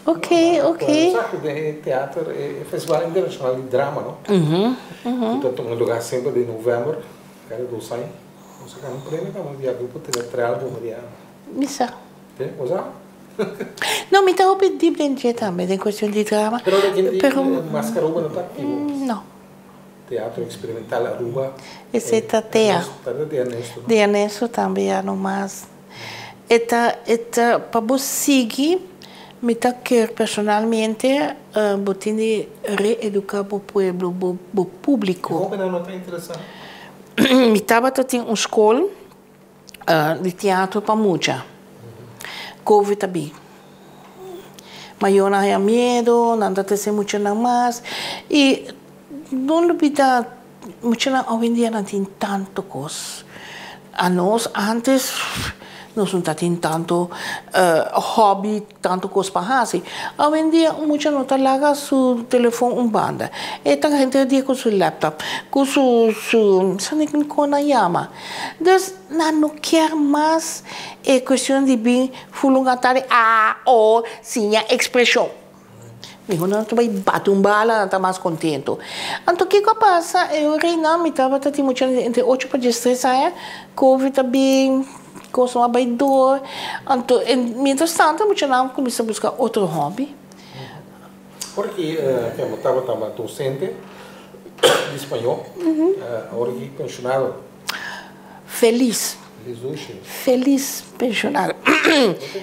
Ok, ok. Sa cu den e teater, e Festival Internacional di Drama, no? Mhm, mhm. Cu ta tuma lugar semper den november, cada dos aña. Nos a gana un premio tambe di Grupo Teatral Boneriano. Mi sa. Te, bo sa? No, mi ta hopi diep den dje tambe, den cuestion di drama. Pero de kin di Mas Aruba no ta activo? No. Teatro Experimental Aruba. Esey ta tea. Ta de Ernesto, no? De Ernesto tambe ya no mas. E ta, e ta, pa bo sigui, mi ta kier personalmente bo tin di reeduca bo pueblo, bo, bo publico. E hobennan no ta interesa? Mi tabata tin un skol di teatro pa mucha. Covid a bin. Mayornan haña miedo, nan ta trese muchanan mas. I no lubida muchanan awendia nan tin tantu kos. Anos antes nos no ta tin tantu hobby. Tantu kos pa hasi. Awendia un mucha no ta laga su telefon un banda. E ta henter dia ku su laptop, ku su su sa ni kon nan yama. Dus nan no kier mas e kuestion di bin fulunga tardi a o siña ekspreshon. Miho nan ta bai bati un bala nan ta mas kontento. Anto kiko a pasa? E ora einan mi tabata tin mucha entre ocho pa diestres aña, covid a bin. Cos no a bay door. Anto mientras tanto muchanan cuminsa busca otro hobby. Ora ki bo tabata docente di spañol, ora ki pensionado? Feliz. Feliz dushi. Feliz pensionado.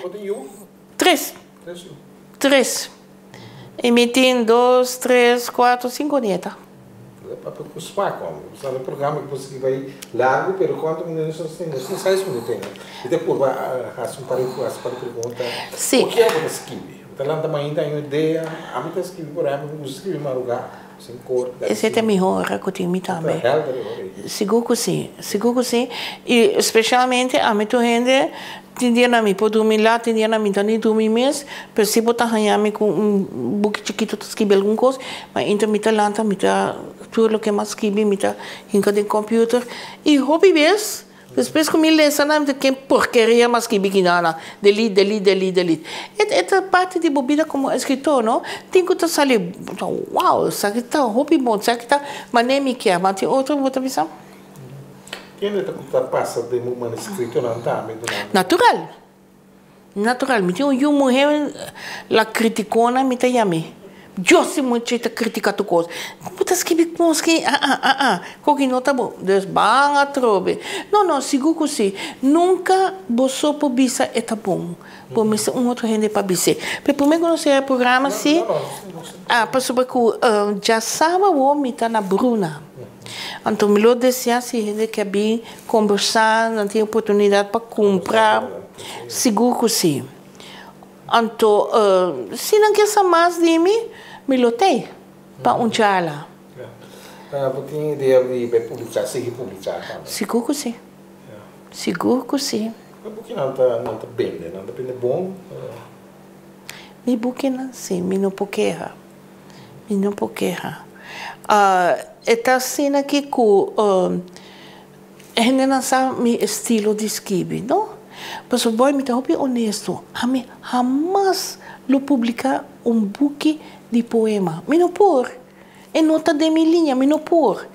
Bo tin yu? Tres. Tres. I mi tin dos, tres, kuater, sinku nieta. Papia ku smak hòmber. Bo sa na programa ku bo sigui bai largu pero kuantu minuto nos tin? Nos tin seis minuto ainda. Mi ta purba hasi un par di hasi un par di pregunta. Si. Ku ke bo ta skibi? Bo ta lanta mainta un idea? Ami ta skibi por ehempel mi gusta skibi marugá sin kor. Esei ta e mihó ora ku tin mi tambe. Ta hèlder e ora ei. Sigur ku si. Sigur ku si. I spesialmente ami tur hende Tin dianan mi por drumi lat, tin dianan mi ta ni drumi mes, pero si bo ta haña mi ku un buki chikitu ta skibi algun kos, ma inta mi ta lanta mi ta tur loke mi a skibi mi ta hinka den computer i hopi bes despues ku mi lesa nan mi ta ken porkeria mi a skibi kina nan, delete, delete, delete, delete. E ta parti di bo bida komo eskritor no, tin ku ta sali wow esaki ta hopi bon, esaki ta manera mi kier, ma tin otro ku bo ta bisa. Kende ta ku ta pasa den bo manuskritonan tambe durante. Natural. Natural. Mi tin un yu muhé, la kritikona mi ta yam'é. Dios si mucha ta kritika tur kos. Kon bo ta skibi kos ki a a a a koki no ta bon. Dus ban atrobe. No no, sigur ku si. Nunka bo so por bisa e ta bon. Bo mester un otro hende pa bis'é. Pero promé ku nos sera e programa si, a pasobra ku djasaba awor mi ta na Bruna. Anto mi lo desea si hende ke bin kombersá, nan tin oportunidat pa kumpra, sigur ku si. Anto si nan ke sa mas di mi, mi lo tei pa un charla. Bo tin idea di bai publiká, sigui publiká tambe? Sigur ku si. Sigur ku si. E bukinan ta nan ta bende, nan ta bende bon? Mi bukinan si, mi no por keha. Mi no por keha. E ta asina ki ku hendenan sa mi estilo di skibi, no? Pasobra boy mi ta hopi honesto, ami hamas lo publiká un buki di poema. Mi no por. E no ta den mi liña, mi no por.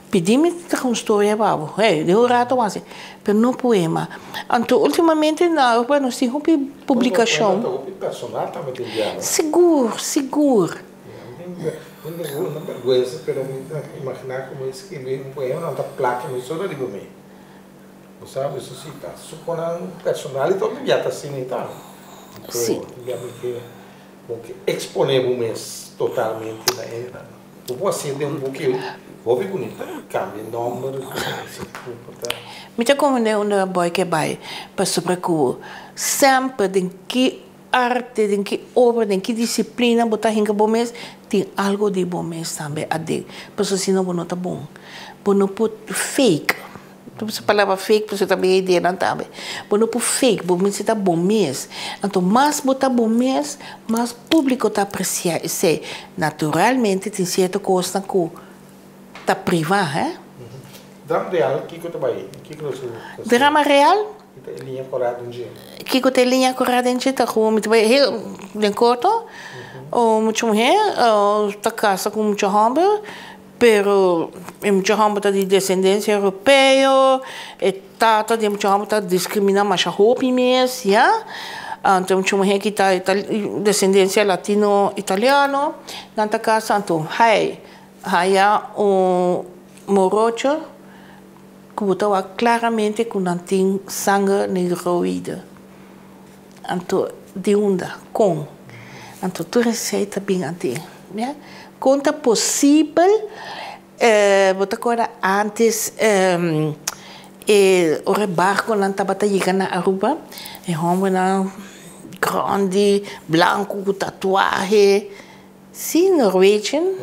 Pidi mi traha un storia pa bo, hey, den un rato wak hasi, pero no poema. Anto ultimamente na, bueno, si hopi publicacion. Poema ta hopi personal tambe tin dia, no? Sigur, sigur. Mi no berguensa, pero mi ta imagina cu mi scribi un poema nan ta placa mi solo riba mi. Bo sa, eso si ta suponan personal y todo ya ta asina y ta. Si. Anto ya mi ke. Bo ke eksponé bo mes totalmente na e bo por hasié den un buki hopi bunita kambia nòmber Mi ta komprendé unda boy ke bai pasobra ku semper den ki arte den ki obra den ki disiplina bo ta hinka bo mes tin algo di bo mes tambe aden pasobra si no bo no ta bon bo no por fake. Ta usa palabra fake pasobra ta bin ideanan tambe. Bo no por fake, bo mester ta bo mes. Anto mas bo ta bo mes, mas publico ta aprecia esey. Naturalmente tin cierto cosnan cu ta priva, he. Drama real, kico ta bay? Kico lo su ta ser? Drama real? Ki ta e liña cora den dje? Kico ta e liña cora den dje? Ta cu mi ta bay heel den corto, un mucha muher ta casa cu un mucha homber. Pero e mucha hòmber ta di desendensia europeo, e tata di e mucha hòmber ta diskriminá masha hopi mes, ya. Anto e mucha muhé ki ta desendensia latino italiano, nan ta kasa, anto hai haya un morocho ku bo ta wak klaramente ku nan tin sanger negroïde. Anto di unda? Kon? Anto tur esei ta bin aden, ya. Kon ta posibel? Bo ta kòrda ántes e ora e barkonan tabata yega na Aruba, e hòmbernan grandi, blanku ku tatuahe, sí, Norwegian.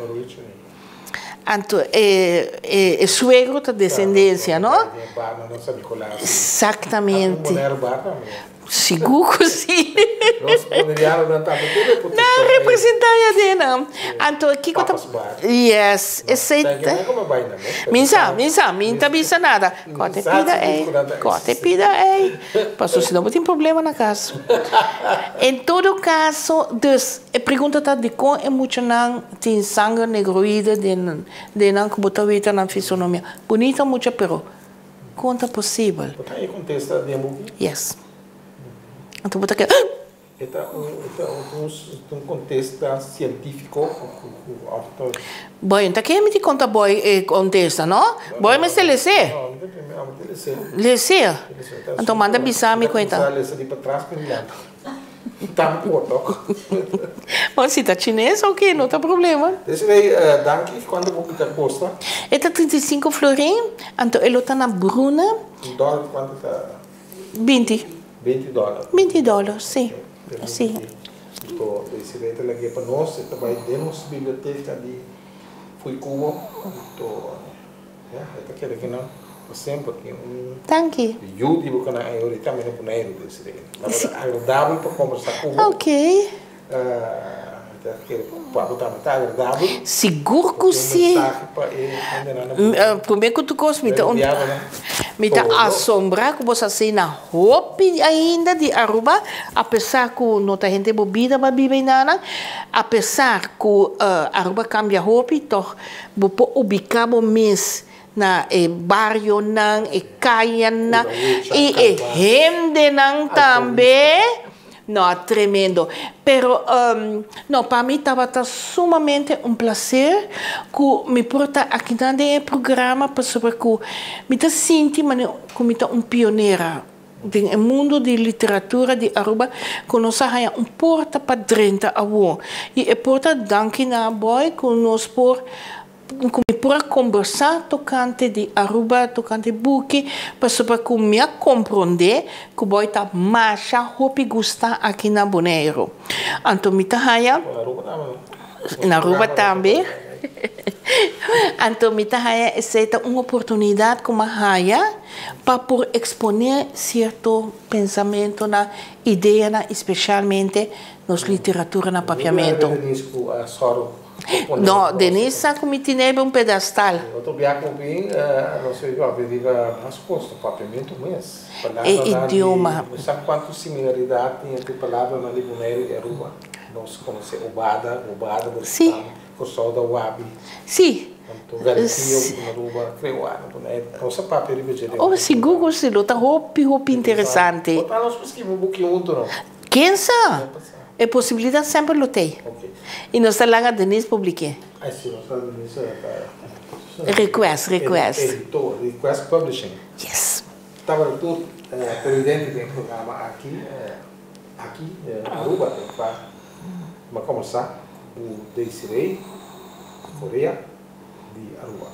Anto e e suegro ta desendensia, no? Exactamente. Sigur ku si. Nan representa ya den nan. Anto kiko ta Yes, esei ta. Mi sa, mi sa, mi ta bisa nada. Kote pida ei, kote pida ei. Pasobra si no bo tin problema na kas. En todo kaso, dus e pregunta ta dikon e muchanan Tin sanger negroide den nan ku bo ta weta nan fisonomia. Bunita mucha pero kon ta posibel? Bo ta e kontesta den buki? Yes. Anto bo ta keda ah! E ta un e ta un un kontesta sientifiko òf ta. Boy, ta ke mi tin konta boy e kontesta no? Boy mester les'é. No, mi ta mi ta les'é. Les'é? Anto manda bisa mi ku e ta. Mi ta lesa di patras pa dilanti. Tambe por toch? Bon, si ta chines, ok, no ta problema. Desiree, danki. Kuantu buki ta kosta? E ta 35 florin, anto e lo ta na Bruna. Un dòler kuantu ta? 20. 20 dòler. 20 dòler, si. Si. Anto Desiree ta lag'é pa nos, e ta bai den nos biblioteka di Fuikubo. Anto, ya, e ta keda kinan pa semper. Tin un. Danki. Yu di bo ku nan ayora i tambe na Boneiru, Desiree. Tabata agradabel pa kombersá ku bo. Ok. Mi ta kere pa bo tambe ta agradabel. Sigur ku si. Un mensahe pa e hendenan na Boneiru. Promé ku tur kos mi ta mi ta asombrá ku bo sa asina hopi ainda di Aruba, apesar ku no ta hende bo bida bo a biba einanan, apesar ku Aruba kambia hopi, tòg bo por ubiká bo mes na e barionan, e kayanan i e hendenan tambe. No, tremendo. Pero, no, pa mi tabata sumamente un placer cu mi por ta akinan den e programa pasobra cu mi ta sinti manera cu mi ta un pionera den e mundo di literatura di Aruba cu nos a haya un porta pa drenta awor. Y e porta danki na Boy cu nos por Ku mi por a kombersá tokante di Aruba, tokante buki, pasobra ku mi a komprondé ku bo ta masha hopi gustá aki na Boneiru. Anto mi ta haña. Na Aruba tambe. Anto mi ta haña esei ta un oportunidat ku mi a haña pa por eksponé sierto pensamentonan, ideanan i spesialmente nos literatura na papiamentu. No, Denise sa ku mi tine riba un pedestal. Otro bia ku bin, nos a papia riba mas kos, ta papiamentu mes. E idioma. Bo sa kuantu similaridat tin entre palabranan di Boneiru i Aruba? Nos konosé obada, bobada, bo Si. Kòrsou ta wabi. Si. Anto Garantio na Aruba, kreo a na Boneiru. Nos a papia riba dje den. Oh, sigur ku si, lo ta hopi, hopi interesante. Bo ta nos por skibi un buki huntu, no? Ken sa? E posibilidat semper lo t'ei. I nos ta laga Denise publik'é. Ai si, nos ta Denise ta. Request, request. Editor, Request Publishing. Yes. Tabata tur televidente den e programa aki, aki Aruba den kua mi a kombersá ku Desiree Correa di Aruba.